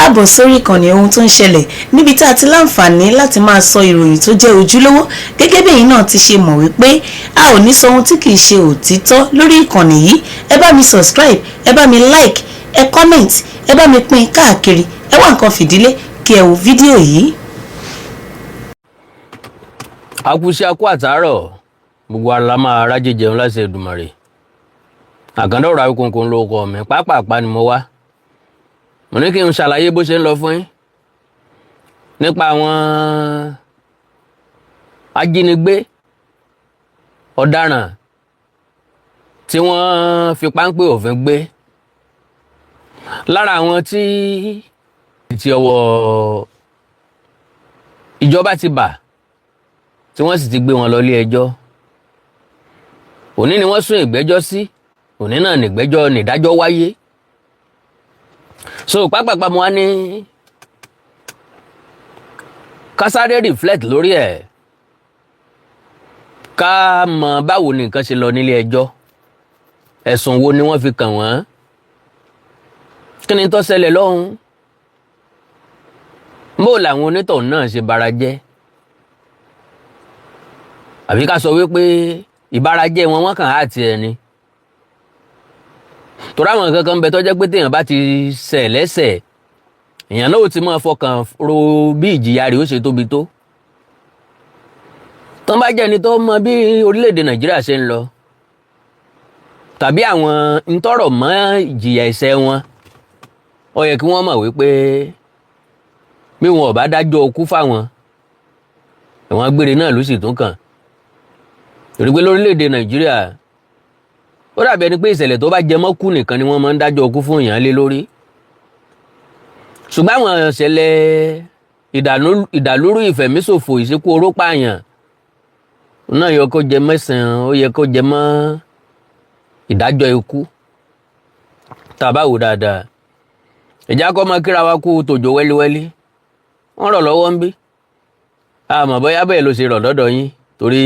Káàbọ̀ sórí ìkànnì Ohun tó ń ṣẹlẹ̀, níbi tá a ti láǹfààní láti máa sọ ìròyìn tó jẹ́ ojúlówó. Gẹ́gẹ́ bí ẹ̀yin náà ti ṣe mọ̀ wípé a ò ní sọ ohun tí kìí ṣe òtítọ́ lórí ìkànnì yìí. Ẹ bá mi subscribe, ẹ bá mi like, ẹ comment, ẹ bá mi pín káàkiri. Ẹ wá nǹkan fìdílé kí ẹ wo fídíò yìí. Akúṣe, akú àtàárọ̀. Gbogbo ara la máa rájẹ jẹun láti Èdùmàrè. Àkàndá ọ̀rọ̀ Awíkonko ló kọ mi. Pápápá ni mo wá, mo ní kí n ṣàlàyé bó ṣe ń lọ fún yín nípa àwọn ajínigbé ọ̀daràn tí wọ́n fi páńpẹ́ òfin gbé. Lára àwọn tí ti ọwọ́ ìjọba ti bà, tí wọ́n sì ti gbé wọn lọ ilé ẹjọ́, òní ni wọ́n sún ìgbẹ́jọ́ sí. Òní náà nìgbẹ́jọ́ nìdájọ́ wáyé. So pápápá mo wá ní ká sáré reflect lórí ẹ̀, ká mọ báwo ni nǹkan ṣe lọ nílé ẹjọ́, ẹ̀sùn wo ni wọ́n fi kàn wọ́n, kí ni tó ṣẹlẹ̀ lọ́hùn, bó làwọn onítọ̀hún náà ṣe bara jẹ́, àbí ká sọ wípé ìbarajẹ́ wọn, wọ́n kàn á tiẹ̀ ni. Torí àwọn nǹkan kan ń bẹ tó jẹ́ pé téèyàn bá ti ṣẹ̀ lẹ́sẹ̀, èèyàn náà ó ti máa fọkàn ro bí ìjìyà rẹ̀ ó ṣe tóbi tó. Tán bá jẹ́ ẹni tó mọ bí orílẹ̀-èdè Nàìjíríà ṣe ń lọ tàbí àwọn ntọ́rọ̀ mọ́ ìjìyà ẹ̀ṣẹ̀ wọn, ó yẹ kí wọ́n mọ̀ wípé bí wọn ò bá dájọ́ ikú fáwọn, ẹ̀wọ̀n gbére náà ló sì tún kàn. Torí pé lórílẹ̀‐èdè Nàìjíríà, ó dàbí ẹni pé ìṣẹ̀lẹ̀ tó bá jẹ mọ́ kú nìkan ni wọ́n máa ń dájọ́ ikú fún èèyàn lé lórí. Ṣùgbọ́n àwọn ìṣẹ̀lẹ̀ ìdàlúrú, ìfẹ̀míṣòfò, ìṣekú oró pààyàn náà yẹ kó jẹ mẹ́sàn-án, ó yẹ kó jẹ mọ́ ìdájọ́ ikú. Tá a bá wò dáadáa, ìjà kọ́ máa kíra wa kú tòjò wẹ́líwẹ́lí. Wọ́n rọ̀ lọ́wọ́ ń bí, àmọ́ bóyá bẹ́ẹ̀ ló ṣe rọ̀ lọ́dọ̀ yín, torí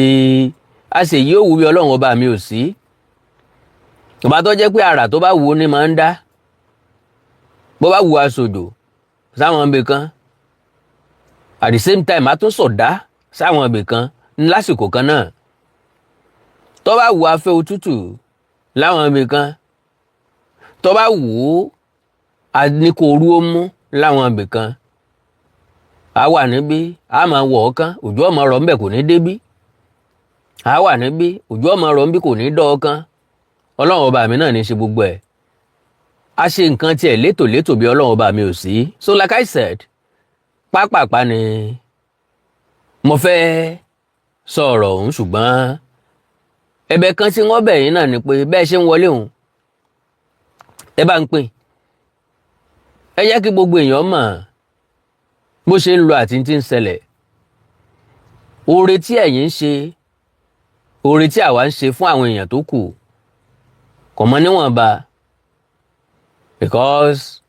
a sì yí òwú bí Ọlọ́run ọba mi ò sí. Ọba tó jẹ́ pé àrà tó bá wù ú ní máa ń dá, bó bá wù aṣòjò sáwọn ibì kan, at the same time a tún sọ̀dá sáwọn ibì kan lásìkò kan náà, tó bá wù afẹ́ òtútù láwọn ibì kan, tó bá wù ú a ní kó orú ó mú láwọn ibì kan. A wà níbí, a máa wọ̀ ọ́ kán, òjò ọmọ rọ̀ ńbẹ̀, kò ní débí. A wà níbí, òjò ọmọ rọ̀ ńbí, kò ní dọ́ ọ kán. Ọlọ́run ọba mi náà ní í ṣe gbogbo ẹ̀. A ṣe nǹkan tiẹ̀ létòlétò bí Ọlọ́run ọba mi ò sí. So like I said, pápápá ni mo fẹ́ sọ ọ̀rọ̀ ọ̀hún, ṣùgbọ́n ẹ̀bẹ̀ kan tí wọ́n bẹ̀ yín náà ni pé bẹ́ẹ̀ ṣe ń wọlé òun, ẹ bá ń pín, ẹ jẹ́ kí gbogbo èèyàn mọ̀ bó ṣe ń lọ àti tí ń ṣẹlẹ̀. Oore tí ẹ̀yin ń ṣe, oore tí àwa ń ṣe fún àwọn èèyàn tó kù kò mọ níwọ̀nba, because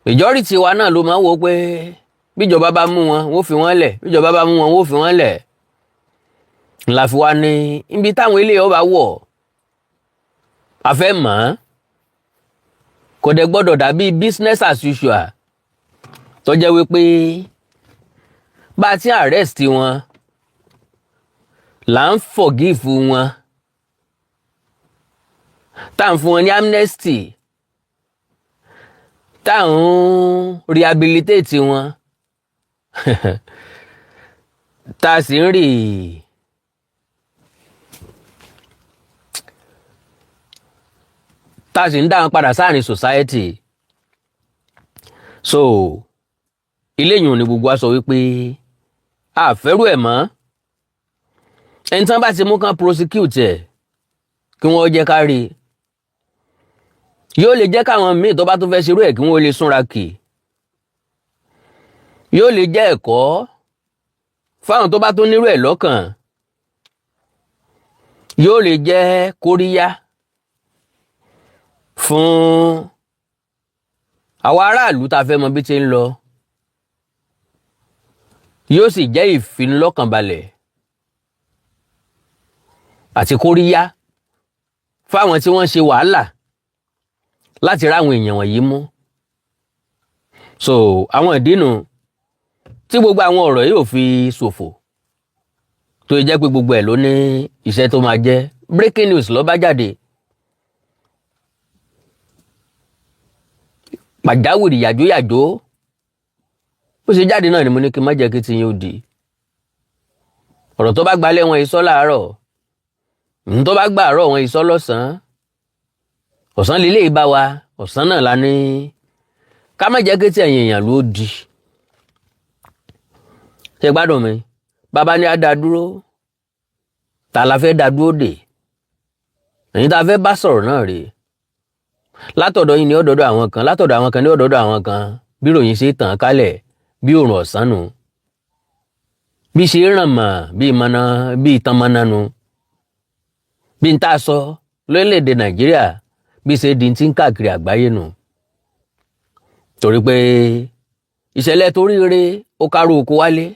majority wa náà ló máa ń wo pé bíjọba bá mú wọn, wọ́n fi wọ́n lẹ̀, bíjọba bá mú wọn, wọ́n fi wọ́n lẹ̀. Ńlá fi wá ní ibi táwọn eléyìí ọba wọ̀, a fẹ́ mọ̀ ọ́n. Kò dẹ̀ gbọ́dọ̀ dàbí business as usual, tó jẹ́ wípé bá a ti arrest wọn là ń forgive wọn, tá à ń fún wọn ní amnesty, tá à ń rehabilitate wọn, tá a sì ń rí tá a sì ń dá wọn padà sáàrin society. So eléyìí ni gbogbo wa sọ wípé a fẹ́rù ẹ̀ mọ́. Ẹni tí wọ́n bá ti mú kán prosecute ẹ̀, kí wọ́n jẹ́ ká rí i, yóò lè jẹ́ káwọn míì tó bá tún fẹ́ ṣerú ẹ̀ kí wọ́n lè súnra kì, yóò lè jẹ́ ẹ̀kọ́ fáwọn tó bá tún nírú ẹ̀ lọ́kàn, yóò lè jẹ́ kóríyá fún àwọn aráàlú tá a fẹ́ mọ bí ti ń lọ, yóò sì jẹ́ ìfinilọ́kànbalẹ̀ àti kóríyá fáwọn tí wọ́n ṣe wàhálà láti ráwọn èèyàn wọ̀nyí mú. So àwọn ìdínú tí gbogbo àwọn ọ̀rọ̀ yìí ò fi ṣòfò, tó jẹ́ pé gbogbo ẹ̀ ló ní iṣẹ́ tó máa jẹ́. Breaking news ló bá jáde, pàjáwìrì, yàjóyàjó. Bó ṣe jáde náà ni mo ní kí n má jẹ́ kí tiyín ó di ọ̀rọ̀. Tó bá gbalẹ̀ wọn ìsọ́ láàárọ̀, ní tó bá gbà àárọ̀ wọn ìsọ́ lọ́sàn-án, ọ̀sán lílé bá wa, ọ̀sán náà la ní ká má jẹ́ kí tí ẹ̀yìn èèyàn ló di. Ṣe gbádùn mi? Bàbá ní á dá dúró, ta la fẹ́ dá dúró dè? Èyí tá a fẹ́ bá sọ̀rọ̀ náà rèé. Látọ̀dọ̀ yín ní ọ̀dọ̀dọ̀ àwọn kan, látọ̀dọ̀ àwọn kan ní ọ̀dọ̀dọ̀ àwọn kan. Bí ròyìn ṣe tàn kálẹ̀ bí òrùn ọ̀sán nù, bí ṣe ràn mọ́ bí mọ́nà bí ìtàn mọ́nà nu, bí n tá a sọ lórílẹ̀‐èdè Nàìjíríà, bí ṣe di ti ń káàkiri àgbáyé nù, torí pé ìṣẹ̀lẹ̀ tó ríire ó kárò oko wálé.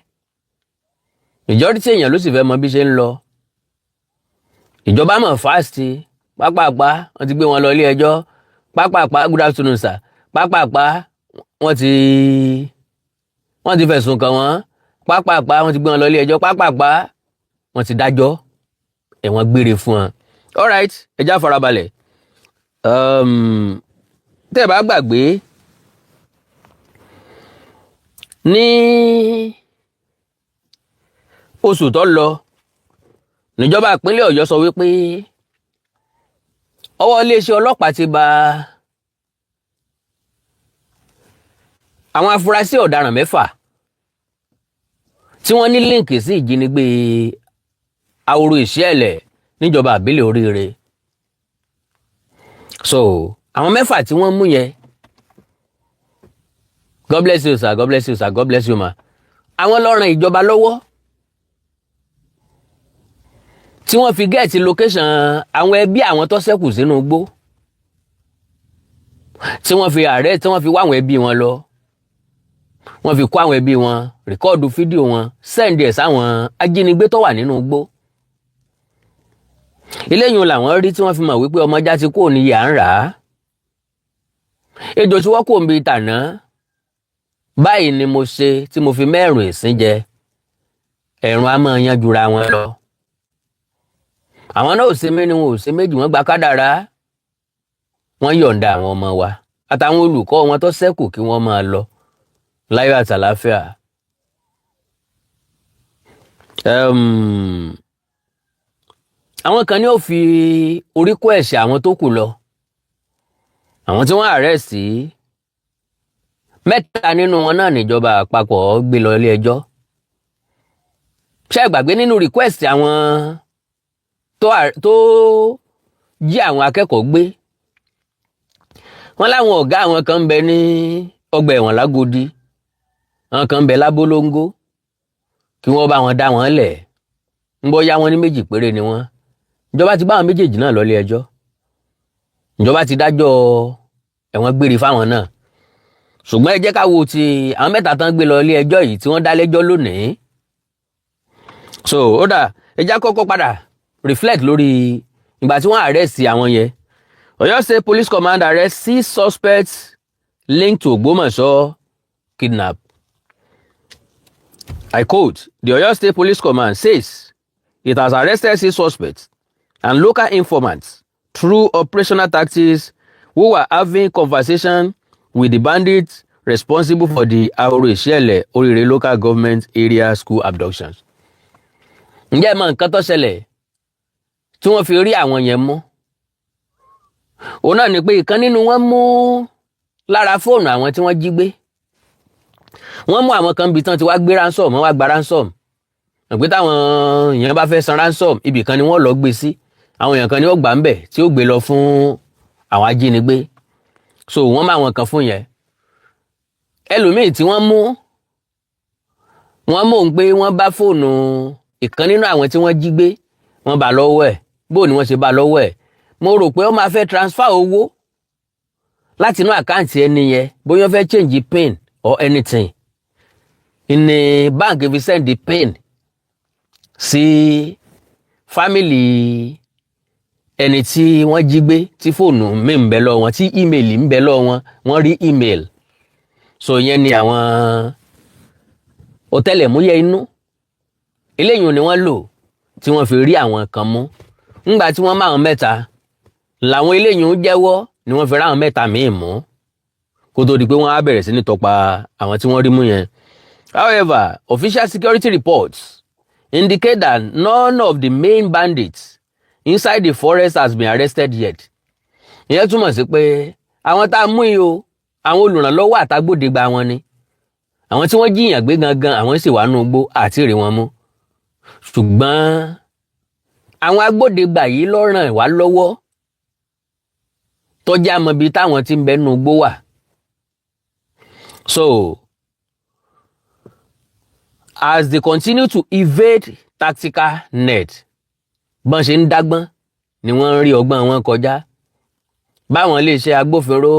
Majority èèyàn ló sì fẹ́ mọ bí ṣe ń lọ. Ìjọba mọ̀ fast, pápápá wọ́n ti gbé wọn lọ ilé ẹjọ́, pápápá. Good afternoon, sir. Pápápá wọ́n ti fẹ̀sùn kàn wọ́n, pápápá wọ́n ti gbé wọn lọ ilé ẹjọ́, pápápá wọ́n ti dájọ́ ẹ̀wọ̀n gbére fún wọn. Alright, ẹ já farabalẹ̀. Tẹ́ ẹ bá gbàgbé, ní oṣù tó lọ, níjọba ìpínlẹ̀ Ọ̀yọ́ sọ wípé ọwọ́ iléeṣẹ́ ọlọ́pàá ti bà àwọn afurasí ọ̀daràn 6 tí wọ́n ní líǹkì sí ìjínigbé Ahoro Ìṣẹ̀lẹ̀ níjọba àbílẹ̀ Oríire. So àwọn 6 tí wọ́n mú yẹn, God bless you, sir. God bless you, sir. God bless you, ma. Àwọn ló ràn ìjọba lọ́wọ́ tí wọ́n fi get location àwọn ẹbí àwọn tó ṣẹ́kù sínú igbó, tí wọ́n fi ààrẹ, tí wọ́n fi wá àwọn ẹbí wọn lọ, wọ́n fi kó àwọn ẹbí wọn, record fídíò wọn, send ẹ̀ sáwọn ajínigbé tó wà nínú igbó. Eléyìí làwọn rí tí wọ́n fi mọ̀ wípé ọmọjà ti kúrò ní yà ń rà á, ejò tí wọ́n kò ń bi tàná. Báyìí ni mo ṣe tí mo fi mẹ́rùn ìsín jẹ ẹ̀rùn á máa yan jura wọn lọ. Àwọn náà ò ṣe mí ni wọn ò ṣe méjì, wọ́n gba kádàrá, wọ́n yọ̀ǹda àwọn ọmọ wa àtàwọn olùkọ́ wọn tó ṣẹ́kù kí wọ́n máa lọ láyọ̀ àtàláfíà. Àwọn kan ní ó fi orí kó ẹ̀ṣẹ̀ àwọn tó kù lọ. Àwọn tí wọ́n arrest, 3 nínú wọn náà níjọba àpapọ̀ gbé lọ ilé ẹjọ́. Ṣé ẹ gbàgbé nínú request àwọn tó jí àwọn akẹ́kọ̀ọ́ gbé, wọ́n láwọn ọ̀gá àwọn kan ń bẹ ní ọgbà ẹ̀wọ̀n lágòdì, àwọn kan ń bẹ lábólóńgó, kí wọ́n bá wọn dá wọn lẹ̀. Ń bọ́ yá wọn ní 2 péré ni wọ́n. Ìjọba ti bá àwọn méjèèjì náà lọ ilé ẹjọ́, ìjọba ti dájọ́ ẹ̀wọ̀n gbére fáwọn náà. Ṣùgbọ́n ẹ jẹ́ ká wo ti àwọn 3 tán gbé lọ ilé ẹjọ́ yìí tí wọ́n dá lẹ́jọ́ lónìí. So ó dà, ẹ já kọ́kọ́ padà reflect lórí ìgbà tí wọ́n arrest àwọn yẹn. Ọ̀yọ́ State Police Command arrest 6 suspects linked to Ògbómọ̀ṣọ́ kidnap. I quote, "The Oyo State Police Command says it has arrested 6 suspects and local informants through operational tactics who were having conversation with the bandits responsible for the Ahoro Ìṣẹ̀lẹ̀ Oríire local government area school abductions." Ǹjẹ́ ẹ mọ nǹkan tó ṣẹlẹ̀ tí wọ́n fi rí àwọn yẹn mú? Òun náà ni pé ìkan nínú wọn mú lára fóònù àwọn tí wọ́n jí gbé. Wọ́n mú àwọn kan bí tán ti wá gbé ransom, wọ́n wá gba ransom. Pé táwọn èèyàn bá fẹ́ san ransom, ibì kan ni wọ́n lọ gbé sí, àwọn èèyàn kan ni ó gbà ń bẹ̀ tí ó gbé lọ fún àwọn ajínigbé. So wọ́n mú àwọn kan fún yẹn. Ẹlòmíì tí wọ́n mú, wọ́n mú òun pé wọ́n bá fóònù ìkan nínú àwọn tí wọ́n jí gbé, wọ́n bá lọ́wọ́ ẹ̀. Bó ni wọ́n ṣe bá lọ́wọ́ ẹ̀? Mo rò pé ó máa fẹ́ transfer owó láti inú account ẹni yẹn, bóyá ó fẹ́ change pin or anything, ní báǹkì fi send pin sí family ẹni tí wọ́n jí gbé, tí fóònù mi ń bẹ lọ́wọ́ wọn, tí email ń bẹ lọ́wọ́ wọn. Wọ́n rí email. So ìyẹn ni àwọn ọ̀tẹlẹ̀múyẹ́ inú eléyìí ni wọ́n lò tí wọ́n fi rí àwọn kan mú. Ńgbà tí wọ́n máa mẹ́ta làwọn eléyìí ń jẹ́wọ́ ni wọ́n fi ráwọn mẹ́ta míì mú, kó tó di pé wọ́n á bẹ̀rẹ̀ sí ní tọpa àwọn tí wọ́n rí mú yẹn. However, official security reports indicate that none of the main bandits inside the forest has been arrested yet. Ìyẹn túmọ̀ sí pé àwọn tá a mú yìí o, àwọn olùrànlọ́wọ́ àtàgbòdegba wọn ni. Àwọn tí wọ́n jí èèyàn gbé gangan, àwọn sì wà nínú igbó àti rí wọn mú, ṣùgbọ́n àwọn agbódegbà yìí ló ràn wá lọ́wọ́ tọ́jà mọ ibi táwọn tí ń bẹ nínú igbó wà. So as they continue to evade tactical net, bọ́n ṣe ń dágbọ́n ni wọ́n ń rí ọgbọ́n wọn kọjá. Báwọn iléeṣẹ́ agbófinró,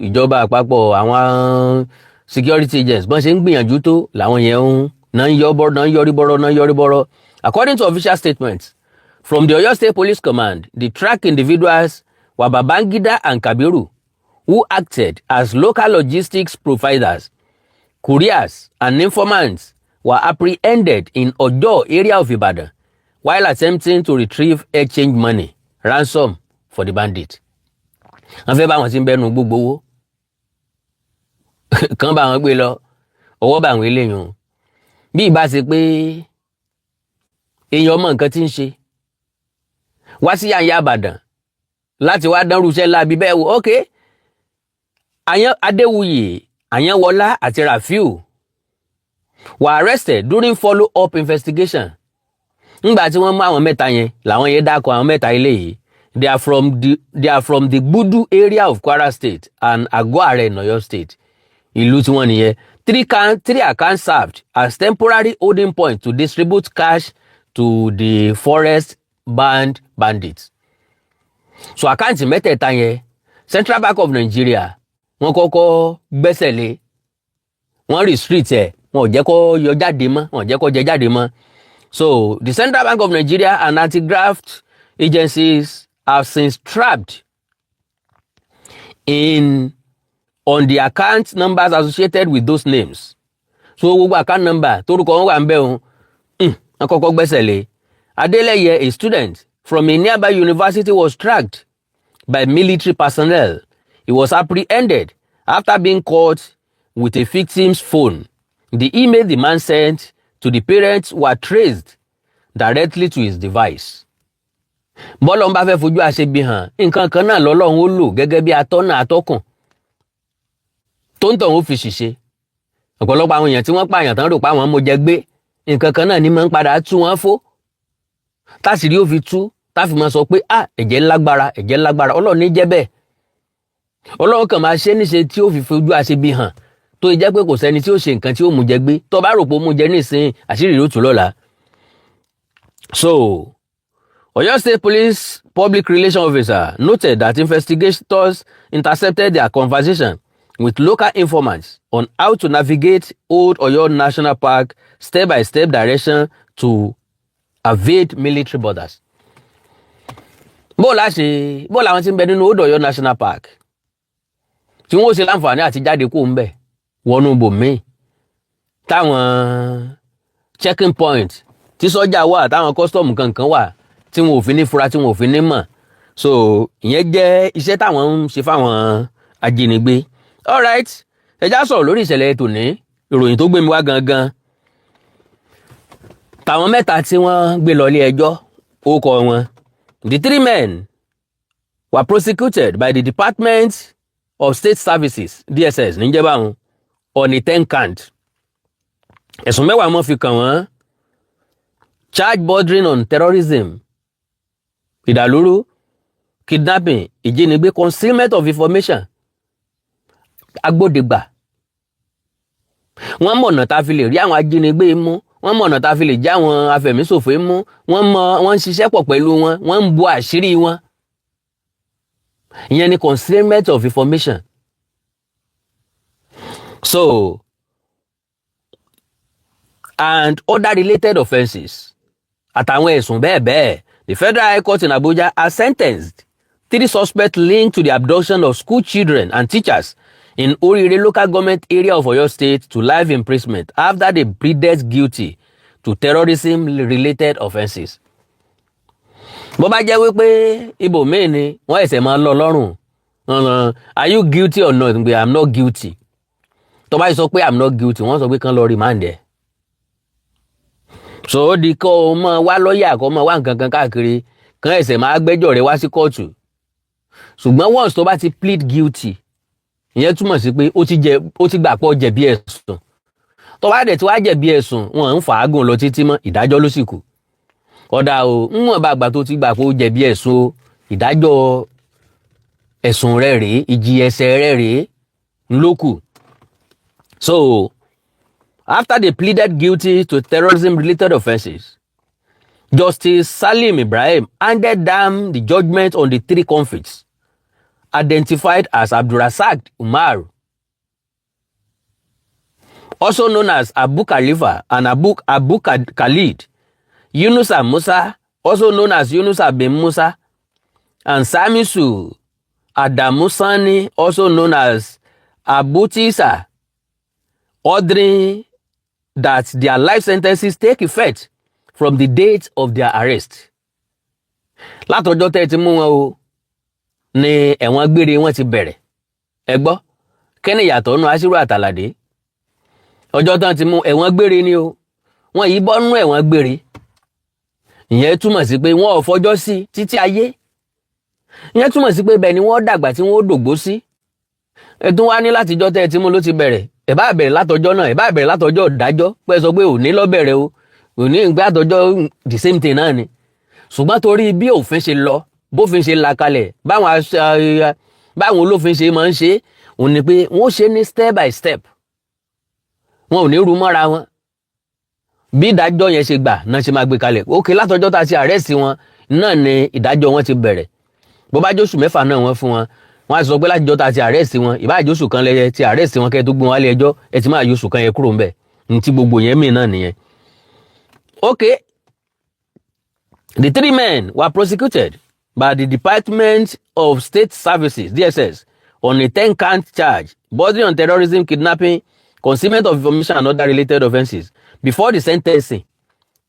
ìjọba àpapọ̀, àwọn security agents, bọ́n ṣe ń gbìyànjú tó làwọn yẹn ń náà ń yọ bọ́rọ̀, náà ń yọrí bọ́rọ̀, náà ń yọrí bọ́rọ̀. According to official statements from the Oyo State Police Command, the tracked individuals were Babangida and Kabiru, who acted as local logistics providers, couriers and informants, were apprehended in Ojo area of Ibadan while attempting to retrieve exchange money ransom for the bandit. Wọ́n fẹ́ bá wọn tí ń bẹ́nu gbogbo owó kàn bá wọn gbé lọ, ọwọ́ bá àwọn eléyìí o. Bí ìbá ṣe pé èèyàn ọmọ nǹkan tí ń ṣe wá sí yànyà Ìbàdàn láti wá dánrú iṣẹ́ láabi bẹ́ẹ̀ wò. Ok, Àyàn Adéwuyè, Àyànwọlá àti Rafiu were arrested during follow-up investigation. Ńgbà tí wọ́n mú àwọn mẹ́ta yẹn làwọn yẹn dákọ̀ àwọn mẹ́ta ilé yìí. They are from the Gbudu area of Kwara State and Ago-Are in Oyo State. Ìlú tí wọ́n nìyẹn. Three accounts served as temporary holding point to distribute cash to the forest band bandits. So account mẹ́tẹ̀ẹ̀ta yẹn, Central Bank of Nigeria wọ́n kọ́kọ́ gbẹ́sẹ̀ lé, wọ́n restrict ẹ̀, wọn ò jẹ́ kó yọ jáde mọ́, wọn ò jẹ́ kó jẹ jáde mọ́. So the Central Bank of Nigeria and anti-graft agencies have since trapped in on the account numbers associated with those names. So gbogbo account number torúkọ wọn wà ń bẹ̀ wọn, wọ́n kọ́kọ́ gbẹ́sẹ̀ lé. Adeleye, a student from a nearby university, was tracked by military personnel. He was apprehended after being caught with a victim's phone. The email the man sent to the parents were traced directly to his device. Bọ́lọ̀ ń bá fẹ́ fojú àṣebi hàn, nǹkan kan náà lọ́lọ́run ó lò gẹ́gẹ́ bí atọ́nà atọ́kùn tó ń tọ̀hún ó fi ṣìṣe. Ọ̀pọ̀lọpọ̀ àwọn èèyàn tí wọ́n pààyàn tán rò pé àwọn mo jẹ gbé, nǹkan kan náà ni máa ń padà tú wọn fó, táṣìírí ó fi tú, táfi máa sọ pé, "Ah, ẹ̀jẹ̀ lágbára, ẹ̀jẹ̀ lágbára." Ọlọ́run ní jẹ́ bẹ́ẹ̀. Ọlọ́run kàn máa ṣe níṣe tí ó fi fojú àṣebi hàn, tó jẹ́ pé kò sẹ́ni tí ó ṣe nǹkan tí ó mú jẹ gbé. Tó bá rò pé ó mú jẹ nísìnyí, àṣírí yóò tú lọ́la. So Oyo State Police Public Relations Officer noted that investigators intercepted their conversation with local informants on how to navigate Old Oyo National Park step-by-step direction to evade military borders. Bó la ṣe bó làwọn tí ń bẹ nínú Old Oyo National Park tí wọ́n ó ṣe láǹfààní àti jáde kó ń bẹ̀ wọnú bòmíì, táwọn checking point tí sọ́jà wà, táwọn custom kankan wà, tí wọn ò fi ní fura, tí wọn ò fi ní mọ̀. So ìyẹn jẹ́ iṣẹ́ táwọn ń ṣe fáwọn ajínigbé. Alright, ẹ já sọ̀rọ̀ lórí ìṣẹ̀lẹ̀ tòní. Ìròyìn tó gbé mi wá gangan, tàwọn mẹ́ta tí wọ́n gbé lọ ilé ẹjọ́, ó kọ wọn. The three men were prosecuted by the Department of State Services, DSS níjẹ́ báwọn, on a 10 count. Ẹ̀sùn 10 wọ́n fi kàn wọ́n, charge bordering on terrorism, ìdàlúrú, kidnapping, ìjínigbé, concealment of information, agbódegbà. Wọ́n mọ̀nà tá a fi lè rí àwọn ajínigbé mú, wọ́n mọ̀nà tá a fi lè já àwọn afẹ̀míṣòfò mú. Wọ́n mọ wọ́n ń ṣiṣẹ́ pọ̀ pẹ̀lú wọn, wọ́n ń bo àṣírí wọn. Ìyẹn ni concealment of information. So and other related offences, àtàwọn ẹ̀sùn bẹ́ẹ̀ bẹ́ẹ̀. The Federal High Court in Abuja has sentenced three suspects linked to the abduction of school children and teachers in Orire Local Government Area of Oyo State to life imprisonment after they pleaded guilty to terrorism-related offences. Bó bá jẹ́ wípé ibòmíì ni wọ́n ẹ̀sẹ̀ máa lọ lọ́rùn, "Are you guilty or not?" Pé, "I'm not guilty." Tó bá sọ pé, "I'm not guilty," wọ́n sọ pé kán lọ remand ẹ̀. So ó di kó o máa wá lọ́ọ̀yà, kó o máa wá nǹkan kan káàkiri, kán ẹ̀sẹ̀ máa gbẹ́jọ́ rẹ̀ wá sí kóòtù. Ṣùgbọ́n once tó bá ti plead guilty, ìyẹn túmọ̀ sí pé ó ti gbà pé ó jẹ̀bi ẹ̀sùn. Tó bá dẹ̀ tí wàá jẹ̀bi ẹ̀sùn, wọn ń fàágùn lọ títí mọ́, ìdájọ́ ló sì kù. Ọ̀dà o, ńwọ̀n bá gbà tó ti gbà pé ó jẹ̀bi ẹ̀sùn o, ìdájọ́ ẹ̀sùn rẹ̀ rèé, ìjìyà ẹ̀ṣẹ̀ rẹ̀ rèé ńlókù. So after they pleaded guilty to terrorism related offences, Justice Salim Ibrahim handed down the judgment on the three convicts, identified as Abdulrasaq Umar, also known as Abu Khalifa and Abu Khalid, Yunusa Musa, also known as Yunusa bin Musa, and Samisu Adamu Sani, also known as Abu Tisa, ordering that their life sentences take effect from the date of their arrest. Látọjọ́ tẹ́ ẹ ti mú wọn o ní ẹ̀wọ̀n gbére wọn ti bẹ̀rẹ̀. Ẹ gbọ́, kí ni ìyàtọ̀ nù Aṣírù Àtàlàdé? Ọjọ́ tán ti mú, ẹ̀wọ̀n gbére ni o. Wọ́n yìí bọ́ nú ẹ̀wọ̀n gbére. Ìyẹn túmọ̀ sí pé wọ́n ò fọjọ́ sí títí ayé. Ìyẹn túmọ̀ sí pé bẹ́ẹ̀ ni wọ́n dàgbà tí wọ́n ó dògbó sí. Ẹ̀tún wá ní látijọ́ tẹ́ ẹ ti mú ló ti bẹ̀rẹ̀. Ẹ̀ bá bẹ̀rẹ̀ látọjọ́ náà, ẹ̀ bá bẹ̀rẹ̀ látọjọ́ ìdájọ́ pé sọ pé òní ló bẹ̀rẹ̀ o, òní ìgbà àtọjọ́, the same thing náà ni. Ṣùgbọ́n torí bí òfin ṣe lọ, bófin ṣe là kalẹ̀, báwọn olófin ṣe máa ń ṣe òun ni pé wọ́n ṣe ní step by step, wọn ò ní rú mọ́ra wọn. Bí ìdájọ́ yẹn ṣe gbà náà ṣe máa gbé kalẹ̀. Ókè, látọjọ́ tá a ti arrest wọn náà ni ìdájọ́ wọn ti bẹ̀rẹ̀. Bó bá jóṣù 6 náà wọ́n fún wọn, wọ́n á sọ pé látijọ́ tá a ti arrest wọn, ìbá jóṣù kan lẹ́yẹ ti arrest wọn, kẹ́ ẹ tó gbé wọn wálé ẹjọ́, ẹ ti máa yọṣù kan yẹn kúrò ńbẹ̀. Ní ti gbogbo yẹn mì náà nìyẹn. Okay, the three men were prosecuted by the Department of State Services, DSS, on a 10-count charge bordering on terrorism, kidnapping, concealment of information and other related offences. Before the sentencing,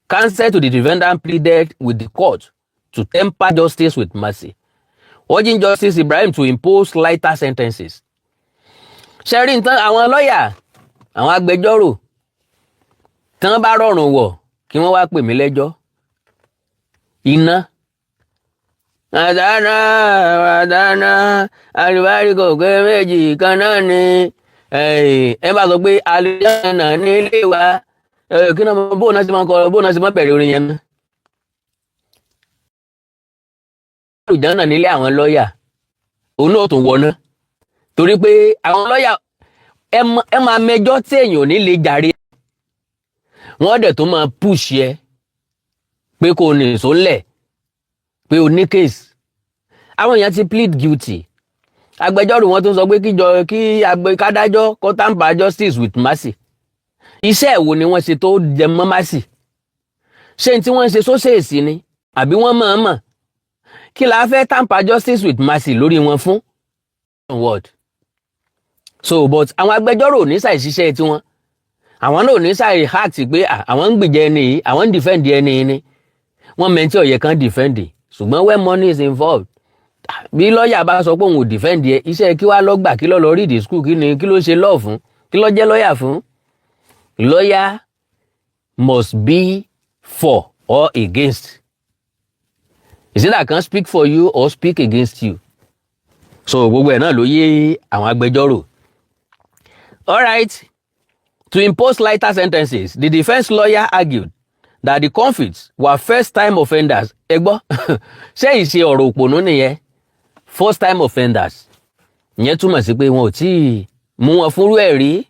counsel to the defendant pleaded with the court to temper justice with mercy, urging Justice Ibrahim to impose lighter sentences. Ṣẹ́rí nǹkan, àwọn lọ́ọ̀yà, àwọn agbẹjọ́rò tí wọ́n bá rọrùn wọ̀ kí wọ́n wá pè mí lẹ́jọ́ iná. Àdáná àdáná àlùbárí kò pé méjì kan náà ni. Ẹ bá sọ pé àlùjáná nílé wa, kí náà, bóun náà ṣe máa ń kọ, bóun náà ṣe máa bẹ̀rẹ̀ orin yẹn náà. Àlùjáná nílé àwọn lọ́ọ̀yà, òun náà tún wọná, torí pé àwọn lọ́ọ̀yà, ẹ máa mẹjọ́ tí èèyàn ò ní lè jàre, wọ́n dẹ̀ tó máa push ẹ pé kò ní sólẹ̀ pé o ní case. Àwọn èèyàn ti plead guilty, agbẹjọ́rò wọn tó sọ pé kíjọ kí kádájọ́ kó temper justice with mercy. Iṣẹ́ wo ni wọ́n ṣe tó jẹ mọ́ mercy? Ṣé n tí wọ́n ń ṣe sóṣèèsì ni, àbí wọ́n mọ̀ ọ́n mọ̀? Kí la fẹ́ temper justice with mercy lórí wọn fún? Word so, but àwọn agbẹjọ́rò ò ní ṣàìṣiṣẹ́ tiwọn, àwọn náà ò ní ṣàì act pé àwọn ń gbìjẹ ẹni yìí, àwọn ń defend ẹni yìí ni. Wọ́n mẹ́ntí ọ̀yẹ́ kan defend, ṣùgbọ́n when money is involved, bí lọ́ọ̀yà bá sọ pé òun ò defend ẹ, iṣẹ́ kí wàá lọ́gbà, kí lọ́ lọ read school, kí ni, kí ló ṣe law fún, kí ló jẹ́ lọ́ọ̀yà fún? Lawyer must be for or against. Is it that can speak for you or speak against you? So gbogbo ẹ̀ náà ló yé àwọn agbẹjọ́rò. Alright, to impose lighter sentences, the defence lawyer argued that the convicts were first time offenders. Ẹ gbọ́, ṣé ìṣe ọ̀rọ̀ òpònú nìyẹn? First time offenders, ìyẹn túmọ̀ sí pé wọn ò tí ì mú wọn fúnrú ẹ̀ rí.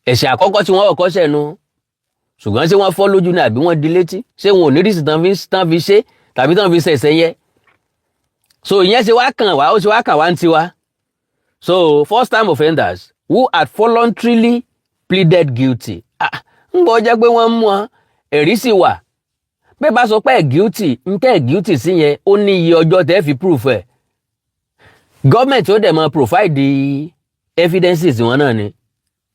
Ẹ̀ṣẹ̀ àkọ́kọ́ tí wọ́n kọ́kọ́ ṣẹ̀nu. Ṣùgbọ́n ṣé wọ́n fọ́ lójú ni, àbí wọ́n di létí? Ṣé wọn ò ní rísì tán fi ṣe tàbí tán fi ṣẹ̀ṣẹ̀ yẹ? So ìyẹn ṣe wá kàn wá, ó ṣe wá kàn wá ń tiwa. So first time offenders who had voluntarily pleaded guilty. Ah, ń gbọ́ jẹ́ pé wọ́n mú wọn, ẹ̀rí sì wà. Bẹ́ẹ̀ bá sọ pé ẹ̀ guilty, ń tẹ́ ẹ̀ guilty sí yẹn, ó ní iye ọjọ́ tẹ́ fi proof ẹ̀. Gọ́ọ̀mẹ̀ntì ó dẹ̀ mọ provide Evidences wọn náà ni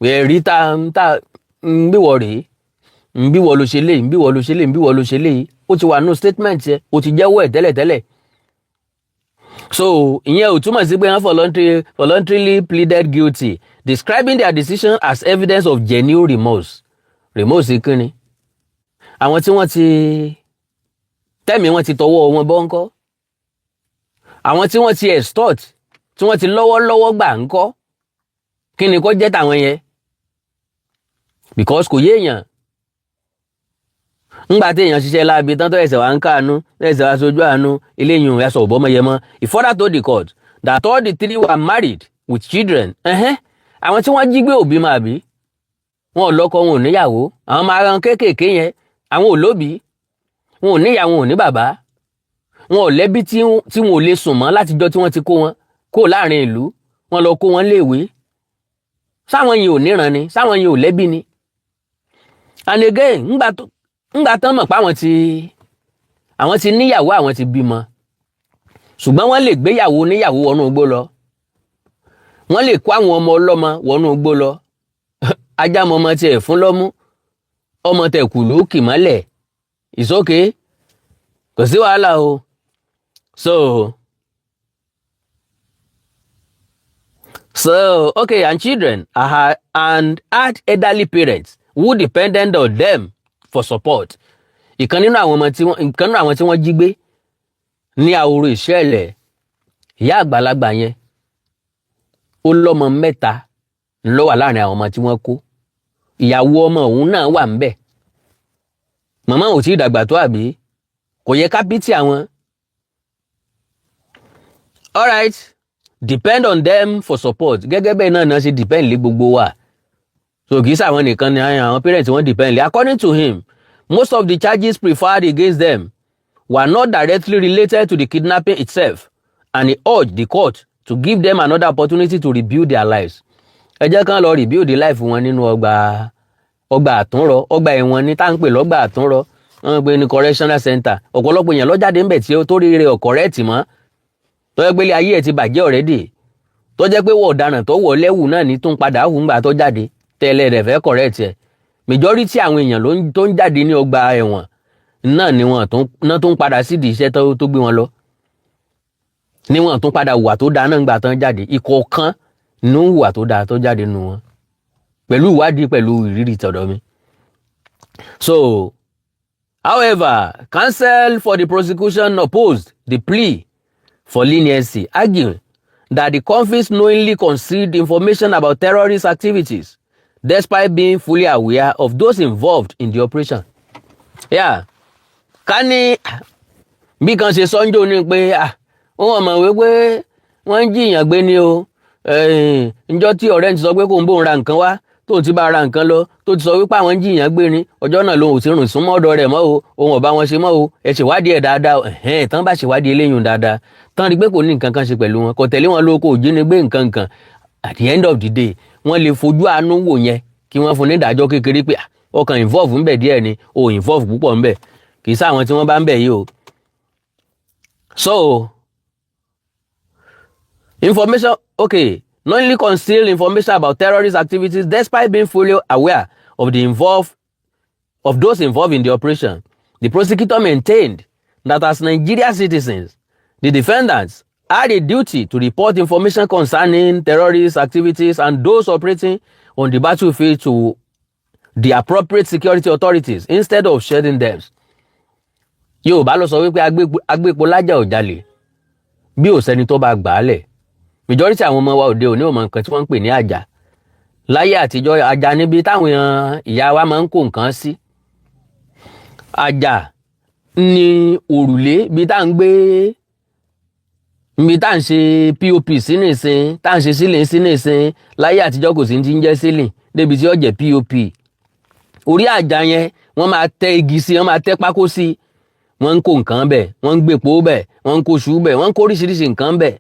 ẹ̀rí tá ń bí wọ rèé, ń bí wọ ló ṣe léyìí, ń bí wọ ló ṣe léyìí, ń bí wọ ló ṣe léyìí. Ó ti wà nù statement yẹn, ó ti jẹ́wọ́ ẹ̀ tẹ́lẹ̀tẹ́lẹ̀. So ìyẹn ò túmọ̀ sí pé wọ́n voluntarily pleaded guilty, describing their decision as evidence of genuine remorse. Remorse kínni? Àwọn tí wọ́n ti tẹ́mi wọ́n ti tọwọ́ wọn bọ́ ńkọ́? Àwọn tí wọ́n ti extort, tí wọ́n ti lọ́wọ́lọ́wọ́ gbà ńkọ́? Kí ni kó jẹ́ tàwọn yẹn? Because kò yé èèyàn. Ńgbà tí èèyàn ṣiṣẹ́ láabi tán, tó ẹsẹ̀ wá ń káànú, ẹsẹ̀ wá sojú àánú eléyìí, ẹsẹ̀ ọ̀bọ́mọyẹmọ. He further told the court that all the three were married with children. Ẹ̀hẹ́n, àwọn tí wọ́n jí gbé òbí máa bí wọn ò lọ́kọ, wọn ò níyàwó. Àwọn máa ran kéékèèké yẹn, àwọn ò lóbìí, wọn ò níyàwó, wọn ò ní bàbá, wọn ò lẹ́bí tí wọn ò lè sùn mọ́ látijọ́ tí wọ́n ti kó wọn kó láàrin ìlú, wọn lọ kó wọn léèwé. Sáwọn yìí ò níran ni? Sáwọn yìí ò lẹ́bí ni? And again, ńgbà tán mọ̀ pé àwọn ti níyàwó, àwọn ti bímọ, ṣùgbọ́n wọ́n lè gbéyàwó níyàwó wọnú igbó lọ, wọ́n lè kó àwọn ọmọ ọlọ́mọ wọnú igbó lọ. Ajá mọ ọmọ tiẹ̀ fún lọ́mú, ọmọ tẹ̀ kùlú kì mọ́lẹ̀. It's okay, kò sí wàhálà o. So okay, and children and had elderly parents who depended on them for support. Ìkan nínú àwọn tí wọ́n jí gbé ní àwòrò ìṣẹ̀lẹ̀, ìyá àgbàlagbà yẹn, ó lọ́mọ mẹ́ta ló wà láàrin àwọn ọmọ tí wọ́n kó. Ìyàwó ọmọ òun náà wà ńbẹ̀. Màmá ò tí ì dàgbà tó, àbí kò yẹ ká pity àwọn? Alright, depend on them for support. Gẹ́gẹ́ bẹ́ẹ̀ náà náà ṣe depend lé gbogbo wa. So kì í sàwọn nìkan ni àwọn parents wọn depend lé. According to him, most of the charges preferred against them were not directly related to the kidnapping itself, and he urged the court to give them another opportunity to rebuild their lives. Ẹ jẹ́ kán lọ rebuild the life wọn nínú ọgbà àtúnrọ, ọgbà ẹ̀wọ̀n ní tá à ń pè lọ́gbà àtúnrọ, wọ́n ń pè ní correctional center. Ọ̀pọ̀lọpọ̀ èèyàn ló jáde ńbẹ̀ tí ó tó rí rẹ̀ ò correct mọ́, tó jẹ́ pé ilé ayé ẹ̀ ti bàjẹ́ already, tó jẹ́ pé wọ́n ọ̀daràn tó wọ̀ lẹ́wù náà ní tó ń padà hù ńgbà tó jáde tẹ́lẹ̀ rẹ̀ fẹ́ correct ẹ̀. Majority àwọn èèyàn tó ń jáde ní ọgbà ẹ̀wọ̀n náà ni wọ́n náà tó ń padà sídìí iṣẹ́ tó gbé wọn lọ, ní wọ́n tún padà hùwà tó dáa náà ńgbà tán jáde. Ìkọ̀ọ̀kan ní hùwà tó dáa tó jáde nù wọn, pẹ̀lú ìwádìí, pẹ̀lú ìrírí tọ̀dọ̀ mi. So, however, counsel for the prosecution opposed the plea for leniency, arguing that the convicts knowingly concealed information about terrorist activities despite being fully aware of those involved in the operation. Yeah. Ká ní bí kan ṣe sọ́njò ní pé wọ́n mọ̀ wípé wọ́n ń jiyàn gbé ni o. Njọ́ tí ọ̀rẹ́ ti sọ pé kò ń bóun ra nǹkan wá, tóun ti bá ra nǹkan lọ, tó ti sọ wípé àwọn ń jiyàn gbé ni, ọjọ́ náà lòun ò ti rìn súnmọ́ ọ̀dọ̀ rẹ̀ mọ́ o, òun ò bá wọn ṣe mọ́ o. Ẹ ṣèwádìí ẹ̀ dáadáa. Ẹ̀hẹ́n, tán bá ṣèwádìí eléyìí dáadáa tán, rí pé kò ní nǹkan kan ṣe pẹ̀lú wọn, kò tẹ̀lé wọn lóko òjínigbé nǹkan nǹkan, at the end of the day, wọ́n lè fojú àánú wò yẹn, kí wọ́n fún ní ìdájọ́ kékeré pé ọkàn involve ńbẹ̀ díẹ̀ ni o, involve púpọ̀ ńbẹ̀, kì í sáwọn tí wọ́n bá ń bẹ̀ yìí o. So information, okay, knowingly conceal information about terrorist activities despite being fully aware of those involved in the operation. The prosecutor maintained that as Nigerian citizens, the defendants had a duty to report information concerning terrorist activities and those operating on the battlefield to the appropriate security authorities instead of shielding them. Yorùbá ló sọ wípé agbépo lájà ò jalè bí ò sẹ́ni tó bá gbà á lẹ̀. Majority àwọn ọmọ wa òde òní ò mọ nǹkan tí wọ́n ń pè ní àjà. Láyé àtijọ́, àjà níbi táwọn ìyá wa máa ń kó nǹkan sí. Àjà ní òrùlé bí tá à ń gbé, níbi tá à ń ṣe POP sí nìsín, tá à ń ṣe ceiling sí nìsín. Láyé àtijọ́, kò sí ti ń jẹ́ ceiling débi tí ó jẹ́ POP. Orí àjà yẹn, wọ́n máa tẹ́ igi sí, wọ́n máa tẹ́ pákó sí, wọ́n ń kó nǹkan bẹ̀, wọ́n ń gbèpò bẹ̀, wọ́n ń kó ṣú bẹ̀, wọ́n ń kó oríṣiríṣi nǹkan bẹ̀.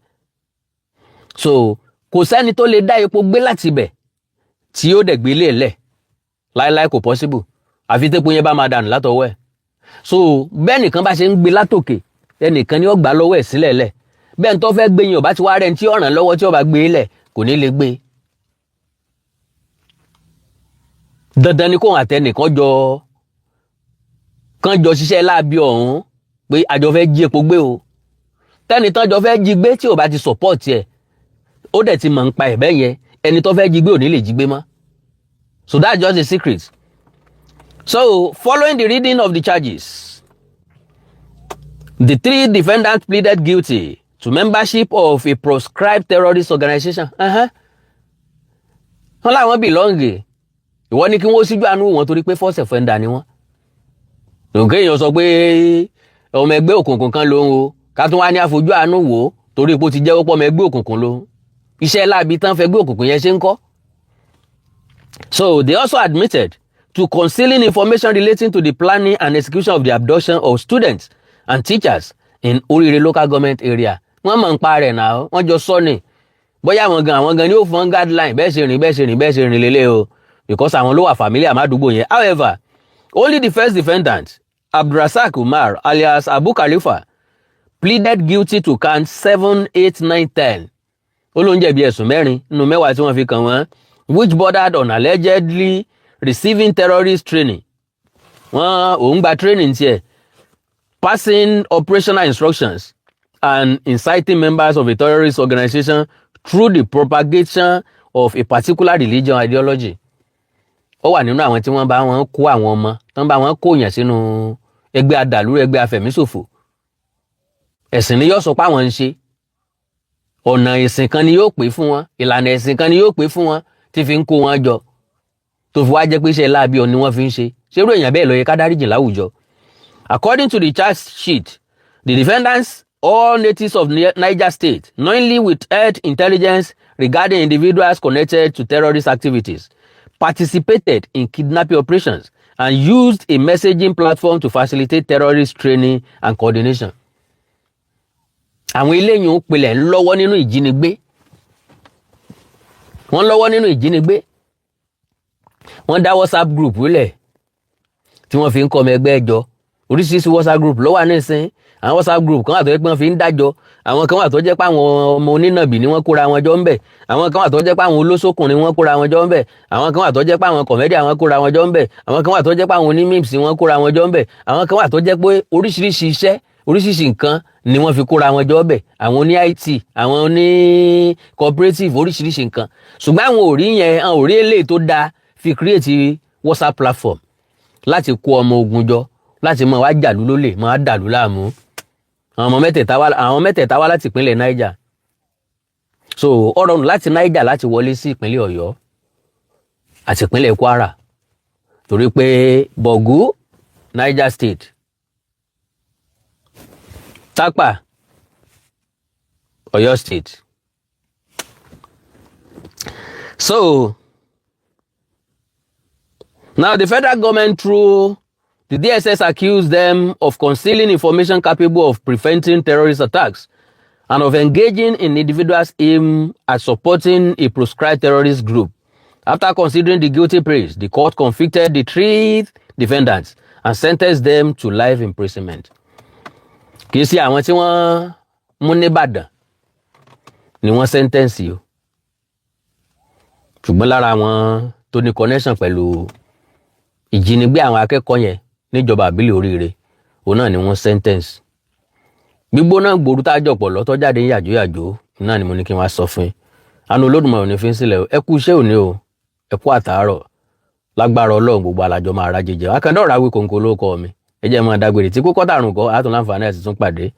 So kò sẹ́ni tó lè dá epo gbé láti bẹ̀ tí ó dẹ̀ gbé lé lẹ̀ láéláé, kò possible, àfi tépo yẹn bá máa dànù látọwọ́ ẹ̀. So bẹ́ẹ̀ nìkan bá ṣe ń gbé látòkè, ẹnìkan ni ó gbà lọ́wọ́ ẹ̀ sílẹ̀ lẹ̀. Bẹ́ẹ̀ ní tó fẹ́ gbé yẹn ò bá ti wá rẹ̀ ní tí ó ràn lọ́wọ́ tí ó bá gbé lẹ̀, kò ní lè gbé. Dandan ni kóhun àtẹnìkan jọ kán jọ ṣiṣẹ́ láabi ọ̀hún pé àjọ fẹ́ jí epo gbé o. Tẹ́ni tán jọ fẹ́ jí gbé tí ò bá ti support ẹ̀, ó dẹ̀ ti mọ̀ ń pa ẹ̀ bẹ́ẹ̀ yẹn, ẹni tó fẹ́ jí gbé ò ní lè jí gbé mọ́. So that's just a secret. So following the reading of the charges, the three defendants pleaded guilty to membership of a proscribed terrorist organization. Wọ́n láwọn belong. Ìwọ ní kí wọ́n síjú àánú wọn torí pé first offender ni wọ́n. Òkè èèyàn sọ pé ọmọ ẹgbẹ́ òkùnkùn kan lòun o, ká tún wá ní àfojú àánú wò ó torí pé ó ti jẹ́wọ́ pọ̀ ọmọ ẹgbẹ́ òkùnkùn lòun. Iṣẹ́ láabi tán fẹ́ gbé òkùnkùn yẹn ṣe ń kọ́. So they also admitted to concealing information relating to the planning and execution of the abduction of students and teachers in Orire Local Government Area. Wọ́n mọ̀ ń pa rẹ̀ náà, wọ́n jọ sọ ni. Bóyá àwọn gan ni ó fún guideline, bẹ́ẹ̀ ṣe rìn, bẹ́ẹ̀ ṣe rìn, bẹ́ẹ̀ ṣe rìn lélẹ̀ o, because àwọn ló wà familiar mádùúgbò yẹn. However, only the first defendant, Abdulrasaq Umar alias Abu Khalifa, pleaded guilty to count 7, 8, 9, 10. Ó ló ń jẹ̀bi ẹ̀sùn mẹ́rin nínú 10 tí wọ́n fi kàn wọ́n, which bordered on allegedly receiving terrorist training. Wọ́n òun gba training tiẹ̀, passing operational instructions and inciting members of a terrorist organization through the propagation of a particular religion ideology. Ó wà nínú àwọn tí wọ́n bá wọn kó àwọn ọmọ tí wọ́n bá wọn kó yàn sínú ẹgbẹ́ adàlúrú, ẹgbẹ́ afẹ̀míṣòfò. Ẹ̀sìn ni yóò sọ pé àwọn ń ṣe. Ọ̀nà ìsìn kan ni yóò pè fún wọn, ìlànà ẹ̀sìn kan ni yóò pè fún wọn tí fi ń kó wọn jọ, tó fi wá jẹ́ pé iṣẹ́ láabi ọ̀ ni wọ́n fi ń ṣe. Ṣerú èèyàn bẹ́ẹ̀ ló yẹ ká dáríjì láwùjọ? According to the charge sheet, the defendants, all natives of Niger State, knowingly withheld intelligence regarding individuals connected to terrorist activities, participated in kidnapping operations, and used a messaging platform to facilitate terrorist training and coordination. Àwọn eléyìí ń pilẹ̀ ń lọ́wọ́ nínú ìjínigbé. Wọ́n lọ́wọ́ nínú ìjínigbé. Wọ́n dá WhatsApp group lẹ̀ tí wọ́n fi ń kọ́ ọmọ ẹgbẹ́ jọ. Oríṣiríṣi WhatsApp group ló wà nísìn. Àwọn WhatsApp group kan wà tó jẹ́ pé wọ́n fi ń dájọ́. Àwọn kan wà tó jẹ́ pé àwọn ọmọ onínàbì ni wọ́n kóra wọn jọ ń bẹ̀. Àwọn kan wà tó jẹ́ pé àwọn olóṣòkùnrin wọ́n kóra wọn jọ ń bẹ̀. Àwọn kan wà tó jẹ́ pé àwọn comedy àwọn kóra wọn jọ ń bẹ̀. Àwọn kan wà tó jẹ́ pé àwọn onímìps wọ́n kóra wọn jọ ń bẹ̀. Àwọn kan wà tó jẹ́ pé oríṣiríṣi iṣẹ́, oríṣiríṣi nǹkan ni wọ́n fi kóra wọn jọ bẹ̀. Àwọn oní IT, àwọn oní cooperative, oríṣiríṣi nǹkan. Ṣùgbọ́n àwọn ò rí yẹn, àwọn ò rí eléyìí tó dáa fi create WhatsApp platform láti kó ọmọ ogun jọ, láti máa wá jàlú lólè, máa dàlú láàmú. Àwọn mẹ́tẹ̀ẹ̀ta wá láti ìpínlẹ̀ Niger, so ó rọrùn láti Niger láti wọlé sí ìpínlẹ̀ Ọ̀yọ́ àti ìpínlẹ̀ Kwara, torí pé Bọ̀gú, Niger State, Tápà, Ọ̀yọ́ State. So now the federal government, through the DSS, accused them of concealing information capable of preventing terrorist attacks and of engaging in individuals aimed at supporting a proscribed terrorist group. After considering the guilty pleas, the court convicted the three defendants and sentenced them to life imprisonment. Kì í ṣe àwọn tí wọ́n mú nìbàdàn ni wọ́n sentence o, ṣùgbọ́n lára àwọn tó ní connection pẹ̀lú ìjínigbé àwọn akẹ́kọ̀ọ́ yẹn níjọba àbílẹ̀ Oríire, òun náà ni wọ́n sentence. Gbígbóná gbòòrú tá a jọpọ̀ lọ́tọ́ jáde ní yàjóyàjó náà ni mo ní kí n wá sọ fún yín. Àánú Olódùmarè ò ní fi ń sílẹ̀ o. Ẹ kú iṣẹ́ òní o, ẹ kú àtàárọ̀. Lágbára Ọlọ́run, gbogbo alájọ máa ra jíjẹ. Akandá ọ̀rọ̀ awí kòǹkò ló kọ mi. Ẹ jẹ́ máa dágbére tí kókó tàrùn kọ́ àtún láǹfààní àti tún pàdé.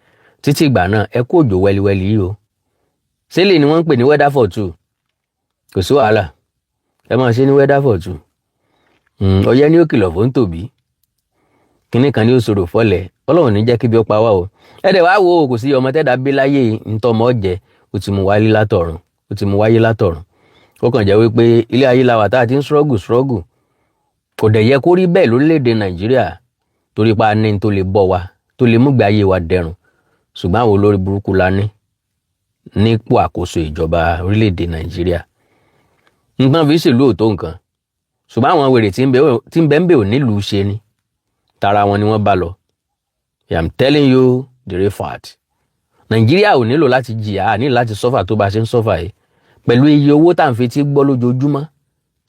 Títí ìgbà náà, ẹ kú òjò wẹ́líwẹ́lí yìí o. Sílẹ̀ ni wọ́n ń pè ní weather for two. Kò sí wàhálà, ẹ máa ṣe ní weather for two. Ọyẹ́ ní ó kìlọ̀ fún tòbí, kínní kan ní ó sọ̀rọ̀ fọ́lẹ̀. Ọlọ́run ní jẹ́ kí bí ó pa wá o. Ẹ dẹ̀ wá wo, kò sí ọmọ tẹ́dá bí láyé ntọ́mọ jẹ, ó ti mú wáyé látọ̀run, ó ti mú wáyé látọ̀run. Ó kàn jẹ́ wípé ilé ayé la wà tá a ti ń struggle struggle. Kò dẹ̀ yẹ kó rí bẹ́ẹ̀ lórílẹ̀‐èdè Nàìjíríà, torí pa ní tó lè bọ́ wa, tó lè mú ìgbé ayé wa dẹrùn, ṣùgbọ́n àwọn olórí burúkú la ní nípò àkóso ìjọba orílẹ̀‐èdè Nàìjíríà. Nǹkan fi ṣèlú ò tó nǹkan, ṣùgbọ́n àwọn wèrè tí ń bẹ ń bẹ ò nílùú ṣe ni, tara wọn ni wọ́n bá lọ. I am telling you the real fact. Nàìjíríà ò nílò láti jìyà, à nílò láti suffer tó bá ṣe ń suffer yìí, pẹ̀lú iye owó tá à ń fetí gbọ́ lójoojúmọ́.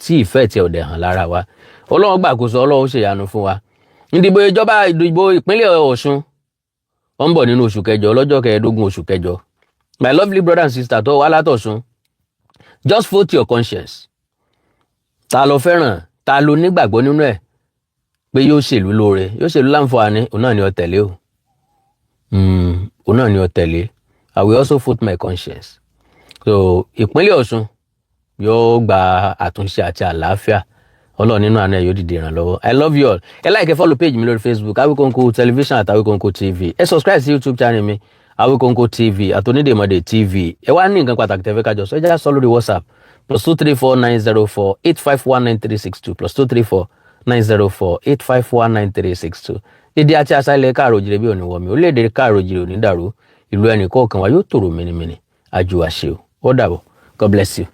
Tí ìfẹ́ tí ọ̀dẹ̀ hàn lára wa, Ọlọ́run gbàkóso, Ọlọ́run ṣèyanu fún wa. Ìdìbò ìjọba, ìdìbò ìpínlẹ̀ Ọ̀ṣun, ó ń bọ̀ nínú oṣù kẹjọ, lọ́jọ́ 15 oṣù kẹjọ. My lovely brother and sister tó wá látọ̀ṣun, just vote your conscience. Ta ló fẹ́ràn? Ta ló nígbàgbọ́ nínú ẹ̀ pé yóò ṣèlú lóore, yóò ṣèlú láǹfààní? Òun náà ni ó tẹ̀lé o. Òun náà ni ó tẹ̀lé. I will also vote my conscience. So ìpínlẹ̀ Ọ̀ṣun yóò gba àtúnṣe àti àlàáfíà. Ọlọ́run nínú àánú ẹ̀ yóò dìde ìrànlọ́wọ́. I love you all. Ẹ like, follow page mi lórí Facebook, Awikonko Television àti Awikonko TV. Ẹ subscribe sí YouTube channel mi, Awikonko TV àti Onídèmọdè TV. Ẹ wá ní nǹkan pàtàkì tẹ́ fẹ́ ká jọ sọ, ẹ jẹ́ sọ lórí WhatsApp, +234 904 851 9362, +234 904 851 9362. Èdè àti àṣà ilẹ̀ káàrọ̀ òjìrè bí òní wọ̀mí, orílẹ̀-èdè káàrọ̀ òjìrè òní dàrú, ìlú ẹnì kọ̀ọ̀kan wa yóò tòrò mìnìmìnì. Àjò àṣẹ o, ó dàbọ̀. God bless you.